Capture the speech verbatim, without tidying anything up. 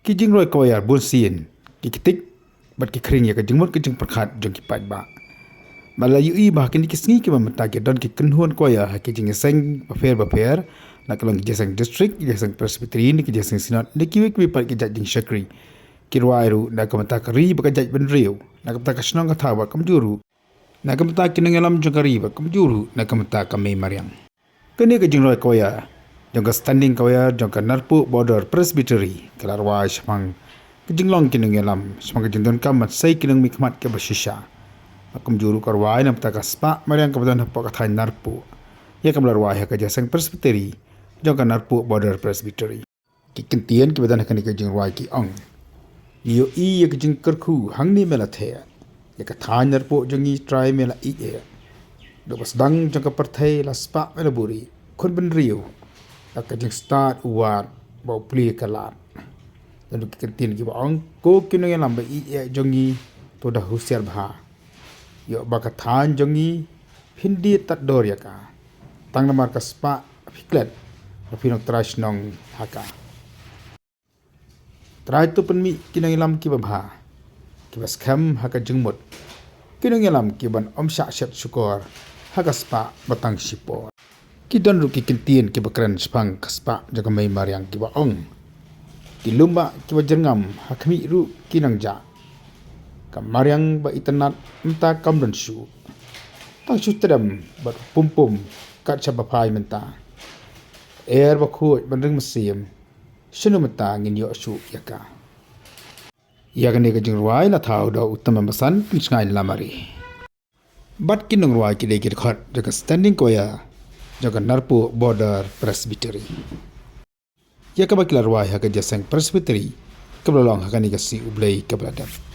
Ki jingrwai choir bun sien ki ktik bad ki khring ïa ka jingmut ka jingpyrkhat jong ki paidbah. Ba la ïohi ba ha kine ki sngi kiba mynta ki don ki kynhun choir ha ki jingïaseng bapher bapher, na ka long ki jingïaseng district, ki jingïaseng presbytery, ne ki jingïaseng synod, ne kiwei kiwei pat ki jait jingshakri. Ki rwai ruh na ka bynta ka ri bad ka jaitbynriew, na ka bynta ka shnong ka thaw bad kumjuh ruh na ka bynta ki nongïalam jong ka ri bad kumjuh ruh na ka bynta ka mei mariang. Kane ka jingrwai choir jong ka standing choir jong ka Narpuh Border Presbytery ka la rwai shaphang ka jinglong ki nongïalam, shaphang ka jingdonkam ban sei ki nongmihkhmat kiba shisha. Bad kumjuh ruh ka rwai na ka bynta ka spah mariang kaba don hapoh ka thaiñ Narpuh, ïa kaba la rwai ha ka jingïaseng Presbytery jong ka Narpuh Border Presbytery. Ki kyntien kiba don ha kane ka jingrwai ki ong: Ngi ïohi ïa ka jingkyrkhu hangne me la theh, ïa ka thaiñ Narpuh jong ngi Trai me la ïeh. Haduh ba sdang jong ka pyrthei la spah me la buhrieh, khun bynriew, la ka jingstad u wad bad u plie ka lad. Don ruh ki kyntien kiba ong: Ko ki nongïalam ba ïeh jong ngi, to da husiar bha, ïoh ba ka thaiñ jong ngi phin die tad dor ïa ka. Tang namar ka spah phi klet, ba phin long trai shnong ha ka. Trai to pynmih ki nongïalam kiba bha, kiba skhem ha ka jingmut, ki nongïalam kiban ym shah shet shukor ha ka spah ba tang shipor. Ki don ruh ki kyntien kiba kren shaphang ka spah jong ka mei mariang kiba ong: Ki lum bah kiba jyrngam ha khmih ruh ki nang jah. Ka mariang ba itynnad mynta kam don shuh, tang shu tdem bad pumpum kat shaba phai mynta. Ka er ba khuid ban ring mynsiem, shano mynta ngin ïoh shuh ïa ka? Ïa kane ka jingrwai la thaw da u Tymmen Basan Pynshngaiñ Lamare. Bad ki nongrwai ki dei ki dkhot jong ka standing choir jong ka Narpuh Border Presbytery, ïa kaba ki la rwai ha ka jingïaseng Presbytery kaba la long ha kane ka sngi U Blei kaba la dep.